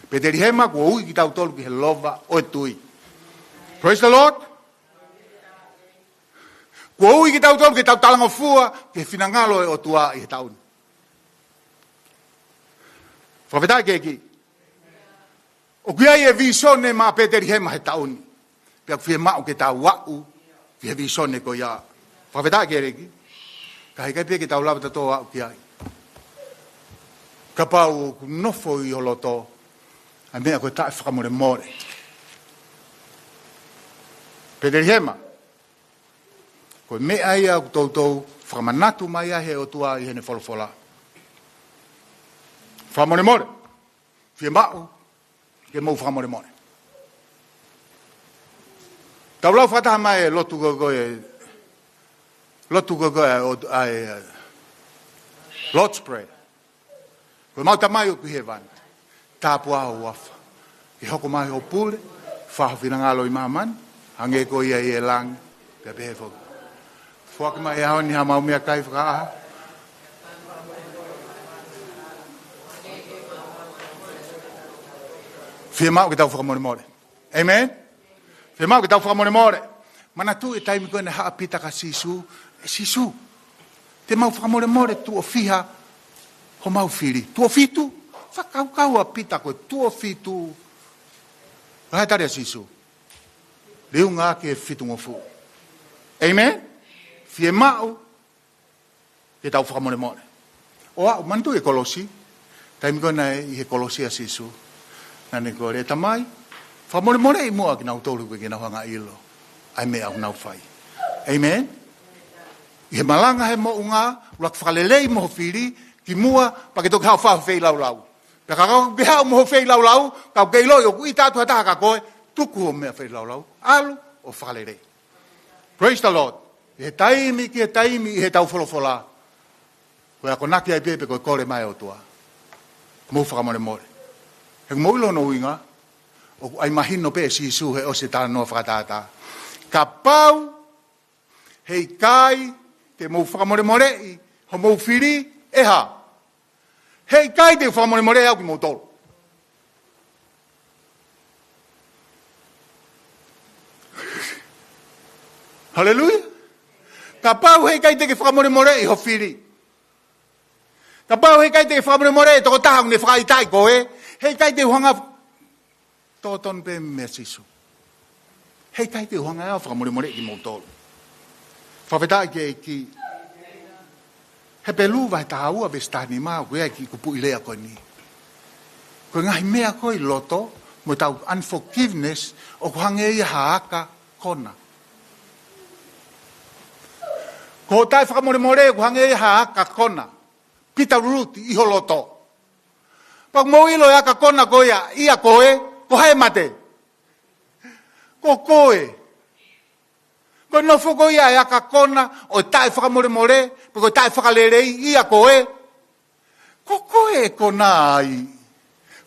Pētelihema, kuo ui kitautolu ki he lova ʻo e tui. Praise the Lord. Kuo ui kitautolu ke tau talangofua ki he finangalo ʻo e ʻOtua ʻi he taʻu ni. Fakafetaʻi ki he ʻEiki. ʻOku ʻi ai e vīsone maʻa Pētelihema he taʻu ni. Pea ʻoku fiemaʻu ke tau aʻu ki he vīsone ko ia. Fakafetaʻi ki he ʻEiki. Ka he ʻikai pē ke tau lava tautolu ʻo aʻu ki ai kapau ʻoku nofo ʻi ho loto ʻa e meʻa ko e taʻefakamolemole. Pētelihema, ko e meʻa ia ʻoku toutou fakamanatu mai ai ʻe he ʻOtua ʻi heʻene folofola. Fakamolemole. Fiemaʻu ke mou fakamolemole. Tau lau fakataha mai e lotu ko ē, lotu ko ē ʻo, ʻa e, ʻa e Lord's Prayer. Ko ʻemau Tamai ʻoku ʻi hēvani, tāpuhā ho huafa. Ke hoko mai hoʻo pule, fai ho finangalo ʻi māmani, hangē ko ia ʻi langi. Pea pehē foki: Foaki mai he ʻaho ni haʻamau meʻakai fakaʻaho. Fiemaʻu ke tau fakamolemole. Amen? Fiemaʻu ke tau fakamolemole. Manatuʻi e taimi ko ē naʻe haʻu ʻa Pita kia Sīsū, ʻE Sīsū, te mau fakamolemole tuʻo fiha homau fili? Tuʻo fitu? Fakakaukau ʻa Pita ko e tuʻo fitu. Ko e hā e tali ʻa Sīsū? Liunga ki he fitungofulu. Amen? Fiemaʻu ke tau fakamolemole. ʻO aʻu, manatuʻi e kolosi, taimi ko ē naʻe ʻi he kolosi ʻa Sīsū, Naʻá ne kole, Tamai, fakamolemoleʻi muʻa kinautolu koeʻuhi ke nau hanga ʻo ʻilo ʻa e meʻa ʻoku nau fai. ʻĒmeni? ʻI he malanga he moʻunga, ʻuluaki fakalelei mo ho fili kimuʻa, pea ke toki haʻu ʻo fai ho feilaulau. Pea kapau ʻokú ke haʻu mo ho feilaulau, ka ʻokú ke ʻiloʻi ʻoku ʻita atu ha taha kia koe, tuku hoʻo meʻa feilaulau, ʻalu ʻo fakalelei. Praise the Lord. ʻI he taimi ki he taimi ʻi heʻetau folofola, ko e akonaki ai pē pe ko e kole mai ʻa e ʻOtua, mou fakamolemole. He ʻoku mou ʻilo hono ʻuhinga, ʻoku ʻai mahino pē ʻe Sīsū he ʻosi e talanoa fakatātā. Kapau he ʻikai te mou fakamolemoleʻi homou fili, ʻe hā? He ʻikai te u fakamolemoleʻi au kimoutolu. Haleluia. Kapau he ʻikai te ke fakamolemoleʻi ho fili, kapau he ʻikai te ke fakamolemoleʻi e tokotaha ʻokú ne fakaʻitaʻi koe, he ʻikai te u hanga, totonu pē meʻa Sīsū. He ʻikai te u hanga ʻe au ʻo fakamolemoleʻi kimoutolu. Fakafetaʻi ki he ʻEiki. Hepelū vahe taha ua veesi taha nima, ʻoku ʻi ai e kiʻi kupuʻi lea ko eni. Ko e ngaahi meʻa ko ē ʻi loto, mo ʻetau unforgiveness, ʻoku hangē ia ha aka kona. Ko hoʻo taʻefakamolemole ʻoku hangē ia ha aka kona. Pita luluti ʻi ho loto. Pea ʻoku mou ʻilo e aka kona ko ia ʻia koe, ko hai ʻe mate? Ko koe. Ko e nofo ko ia e aka kona ʻo e taʻefakamolemole, pe ko e taʻefakalelei ʻia koe, ko koe ʻe kona ai.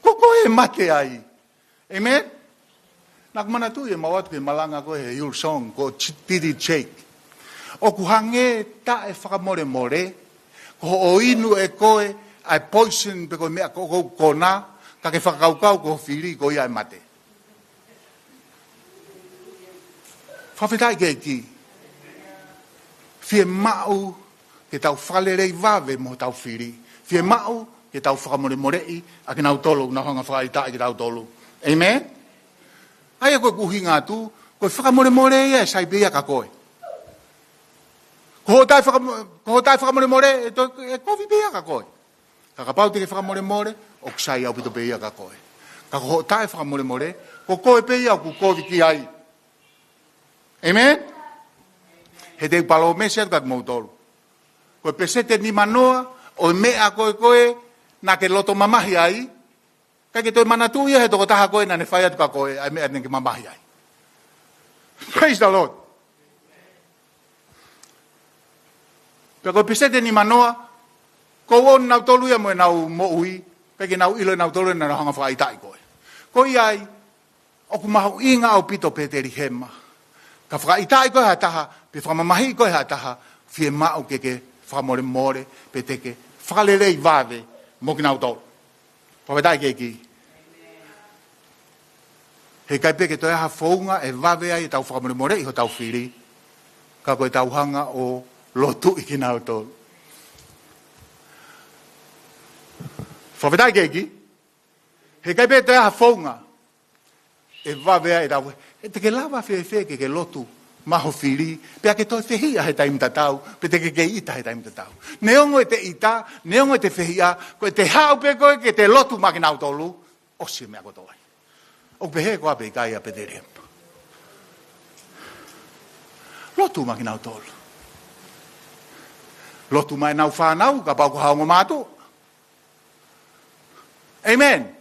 Ko koe ʻe mate ai. ʻĒmeni? Naʻá ku manatuʻi ʻemau ō atu ki he malanga ko ē he Hillsong, ko T D Jakes. ʻOku hangē taʻefakamolemole, ko hoʻo inu ʻe koe ʻa e poison pe ko e meʻa ko ē ʻoku kona, ka ke fakakaukau ko ho fili ko ia ʻe mate. Fakafetaʻi ki he ʻEiki. Fiemaʻu ke tau fakalelei vave mo hotau fili. Fiemaʻu ke tau fakamolemoleʻi ʻa kinautolu ʻoku nau hanga ʻo fakaʻitaʻi kitautolu. ʻĒmeni? ʻA ia ko ʻeku ʻuhinga atu, ko e fakamolemole ia ʻe sai pē ia kia koe. Ko hoʻo taʻefakamo-, ko hoʻo taʻefakamolemole, ʻe to-, ʻe kovi pē ia kia koe. Ka kapau te ke fakamolemole, ʻoku sai ʻaupito pē ia kia koe. Ka ko hoʻo taʻefakamolemole, ko koe pē ia ʻoku kovi ki ai. ʻĒmeni? He te u palōmesi atu kia kimoutolu, ko e peseti ʻe nimanoa ʻo e meʻa ko ē ko ē naʻá ke loto mamahi ai, ʻikai ke toe manatuʻi ia he tokotaha ko ē naʻá ne fai atu kia koe ʻa e meʻa naʻá ke mamahi ai. Praise the Lord. Pea ko e peseti ʻe nimanoa, ko ʻenau tolu ia mo ʻenau moʻui, ʻikai ke nau ʻilo ʻe nautolu naʻa nau hanga ʻo fakaʻitaʻi koe. Ko ia ai, ʻoku mahuʻinga ʻaupito Petelihema. Ka fakaʻitaʻi koe ʻe ha taha, pe fakamamahiʻi koe ʻe ha taha, fiemaʻu ke ke fakamolemole, pe te ke fakalelei vave mo kinautolu. Fakafetaʻi ki he ʻEiki. He ʻikai pē ke toe ʻi ai ha founga ʻe vave ai ʻetau fakamolemoleʻi hotau fili, ka ko ʻetau hanga ʻo lotuʻi kinautolu. Fakafetaʻi ki he ʻEiki. He ʻikai pē toe ʻi ai ha founga ʻe vave ai ʻetau, ʻe te ke lava fēfē ke ke lotu maʻa ho fili, pea ke toe fehiʻa he taimi tatau, pe te ke kei ʻita he taimi tatau. Neongo ʻete ʻita, neongo ʻete fehiʻa, ko ʻete haʻu pē koe ke te lotu maʻa kinautolu, ʻosi e meʻa kotoa ia. ʻOku pehē koā pe ʻikai ʻa Petelihema? Lotu maʻa kinautolu. Lotu maʻa ʻenau fānau, kapau ko ha ongo mātuʻa. ʻĒmeni.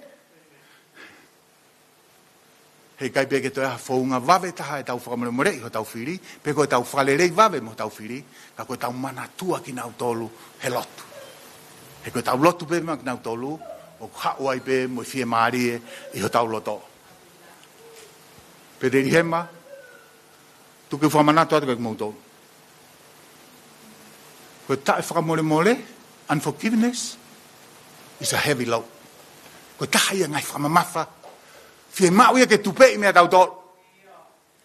He ʻikai pē ke toe ʻi ai ha founga vave taha ʻetau fakamolemoleʻi hotau fili, pe ko ʻetau fakalelei vave mo hotau fili, ka ko ʻetau manatua kinautolu he lotu. He ko ʻetau lotu pē maʻa kinautolu, ʻoku haʻu ai pē mo e fiemālie ʻi hotau loto. Petelihema, tuku ke u fakamanatu atu kia kimoutolu. Ko e taʻefakamolemole, unforgiveness, is a heavy load. Ko e taha ia e ngaahi fakamamafa, fiemaʻu ia ke tupeʻi meia tautolu.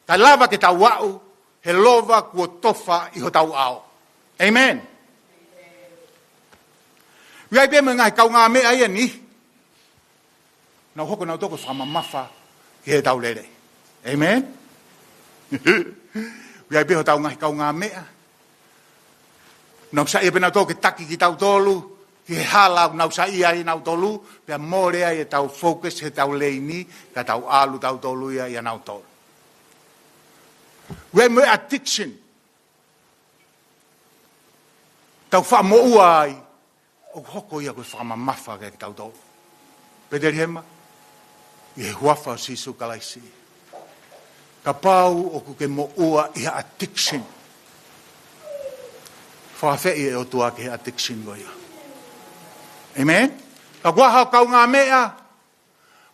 Kae lava ke tau aʻu he lova kuo tofa ʻi hotau ʻao. ʻĒmeni. ʻOku ʻi ai pē mo e ngaahi kaungāmeʻa ia ʻe niʻihi naʻa nau hoko nautolu ko e fakamamafa ki heʻetau lelei. ʻĒmeni. ʻOku ʻi ai pē hotau ngaahi kaungāmeʻa naʻa nau saiʻia pē nautolu ke taki kitautolu he hala ʻoku nau saiʻia ai nautolu, pea mole ai ʻetau focus heʻetau leini, ka tau ʻalu tautolu ia ʻia nautolu. Ueʻi mo e addiction. Tau faʻa moʻua ai, ʻoku hoko ia ko e fakamamafa kiate kitautolu. Petelihema, ʻi he huafa ʻo Sīsū Kalaisi. Kapau ʻoku ke moʻua ʻi ha addiction, fakaafeʻi e ʻOtua ki he addiction ko ia. Amen? Ka kuo ʻi ai ha kaungāmeʻa,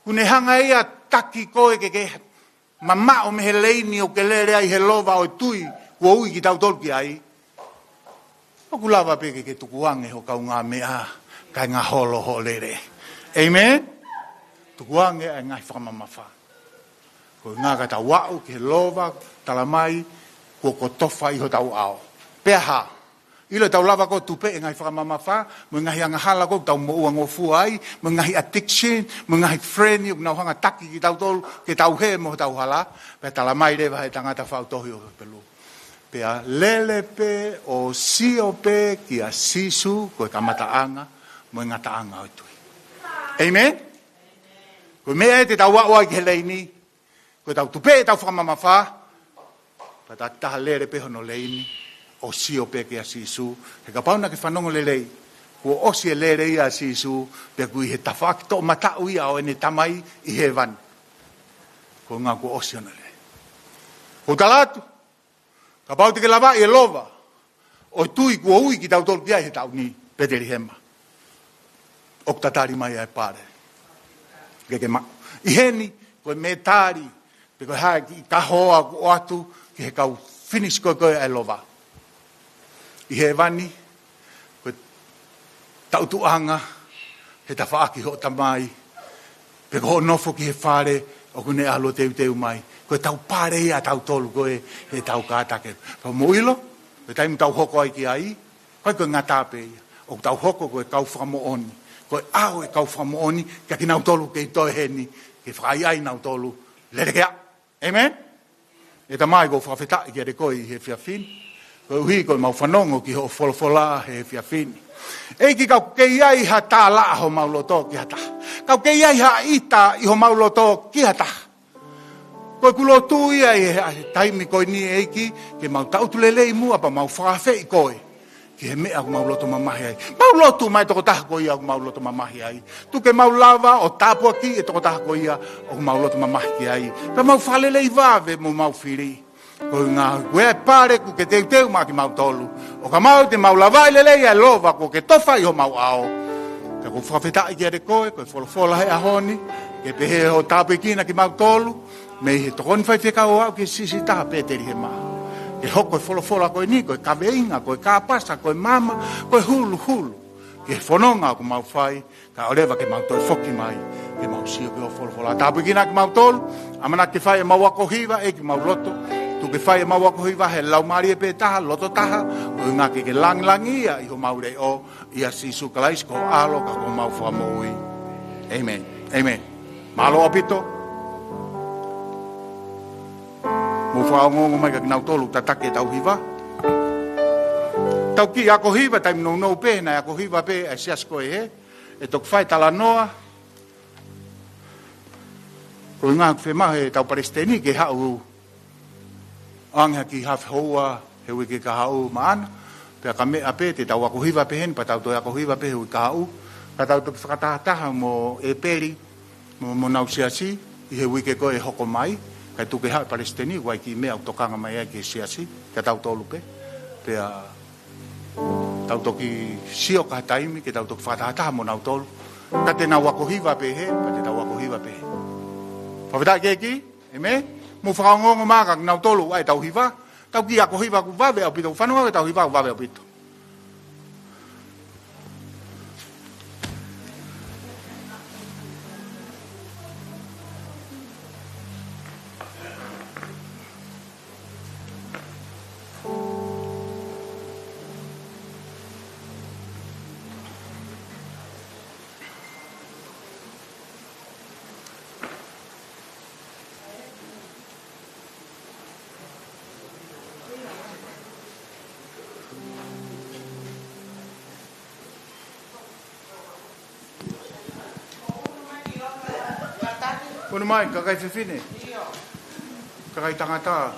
ʻoku ne hanga ia ʻo taki koe ke ke mamaʻo mei he leini ʻoku ke lele ai he lova ʻo e tui kuo ui kitautolu ki ai. ʻOku lava pē ke ke tukuange ho kaungāmeʻa, kae ngaholo hoʻo lele. Amen? Tukuange ʻa e ngaahi fakamamafa. Ko e ʻuhinga ka tau aʻu ki he lova, talamai, kuo kotofa ʻi hotau ʻao. Pea hā? ʻIlo ʻetau lava ʻo tupeʻi e ngaahi fakamamafa, mo e ngaahi angahala ʻoku tau moʻua ngofua ai, mo e ngaahi addiction, mo e ngaahi friend ʻoku nau hanga ʻo taki kitautolu, ke tau hē mo hotau hala, pea talamai leva ʻe he tangata faʻu tohi ʻo Hepelū. Pea lele pē ʻo sio pē kia Sīsū ko e kamataʻanga mo e ngataʻanga ʻo e tui. Amen? Ko e meʻa ē te tau aʻu ai ki he leini, ko ʻetau tupeʻi ʻetau fakamamafa, pea tau taha lele pē hono leini, ʻo sio pē kia Sīsū, he kapau naʻa ke fanongo lelei, kuo ʻosi e lele ia ʻa Sīsū, pea ʻoku ʻi he tafaʻaki toʻomataʻu ia ʻo ʻene Tamai ʻi hēvani. Ko e ʻuhinga kuo ʻosi hono lele. Ko u tala atu, kapau te ke lavaʻi e lova ʻo e tui kuo ui kitautolu ki ai he taʻu ni, Petelihema, ʻoku tatali mai ʻa e pale. Ke ke maʻu. ʻI heni, ko e mētali, pe ko e hā e kiʻi kahoa ʻoku ʻoatu ki he kau finish ko ē ʻa e lova. ʻI hēvani, ko e tautuʻanga he tafaʻaki hoʻo Tamai, pe ko hoʻo nofo ki he fale ʻoku ne ʻalu ʻo teuteu mai. Ko ʻetau pale ia ʻatautolu ko ē, heʻetau kātaki. Ka mou ʻilo, ko e taimi ʻoku tau hoko ai ki ai, ʻikai ko e ngata pē ia. ʻOku tau hoko ko e kau fakamoʻoni. Ko e ʻao e kau fakamoʻoni, kia kinautolu kei toe heni, ke fakaʻaiʻai nautolu, lele ke aʻu. Amen? ʻE Tamai, ʻoku ou fakafetaʻi kiate koe ʻi he efiafi ni. Koeʻuhi ko ʻemau fanongo ki hoʻo folofola he efiafi ni. ʻEiki, ka ʻoku kei ʻi ai ha tālaʻa homau loto ki ha taha. Ka ʻoku kei ʻi ai ha ʻita ʻi homau loto ki ha taha. Ko ʻeku lotu ia ʻi he taimi ko eni, ʻEiki, ke mau tangutu lelei muʻa pea mau fakaafeʻi koe ki he meʻa ʻoku mau loto mamahi ai. Mau lotu mai e tokotaha ko ia ʻoku mau loto mamahi ai. Tuku ke mau lava ʻo tāpuakiʻi e tokotaha ko ia ʻoku mau loto mamahi ki ai. Pea mau fakalelei vave mo mau fili. Ko e ʻuhinga ko e pale ʻoku ke teuteu maʻa kimautolu. ʻO ka mau te mau lavaʻi lelei ʻa e lova kuo ke tofa ʻi homau ʻao. Ka ʻoku ou fakafetaʻi kiate koe, ko e folofola he ʻaho ni, ke pehē hoʻo tāpuekina kimautolu, mei he tokoni faifekau ʻo aʻu ki he siʻisiʻi taha Petelihema. Ke hoko e folofola ko eni, ko e kaveinga, ko e kāpasa, ko e maama, ko e huluhulu ki he fononga ʻoku mau fai, kae ʻoua leva ke mau toe foki mai, ke mau sio ki hoʻo folofola. Tāpuekina kimautolu, ʻamanaki ke fai ʻemau ako hiva, ʻEiki, ʻemau loto. Tuku ke fai ʻemau ako hiva he laumālie pē taha, loto taha, ko e ʻuhinga ke ke langilangiʻia ʻi homau leʻo, ʻia Sīsū Kalaisi ko ho ʻAlo ka ko homau Fakamoʻui. Amen. Amen. Mālō ʻaupito. Mou fakaongoongo mai kia kinautolu ʻoku tataki ʻetau hiva. Tau kiʻi ako hiva, taimi nounou pē, naʻe ako hiva pē ʻa e siasi ko ē, ʻe toki fai e talanoa. Ko e ʻuhinga ʻoku fiemaʻu heʻetau palesiteni ke haʻu ʻo ʻoange ha kiʻi hafe houa he uike kahaʻu maʻana. Pea ka meʻa pē te tau ako hiva pē heni, pea tau toe ako hiva pē he uike kahaʻu. Ka tau toki fakatahataha mo ʻEpeli, mo, mo honau siasi, ʻi he uike ko ē ʻe hoko mai, kae tuku ke haʻu e palesiteni, ʻoku ʻi ai e kiʻi meʻa ʻoku tokanga mai ai ki he siasi, kia tautolu pē. Pea tau toki sio ki ha taimi, ke tau toki fakatahataha mo nautolu. Ka te nau ako hiva pē hē, ka te tau ako hiva pē hē. Fakafetaʻi ki he ʻEiki, amen. Mou fakaongoongo mai kia kinautolu ʻa ʻetau hiva. Tau kiʻi ako hiva ʻoku vave ʻaupito, fanongo ki heʻetau hiva ʻoku vave ʻaupito. Unu mai, kakai fefine. Kakai tangata.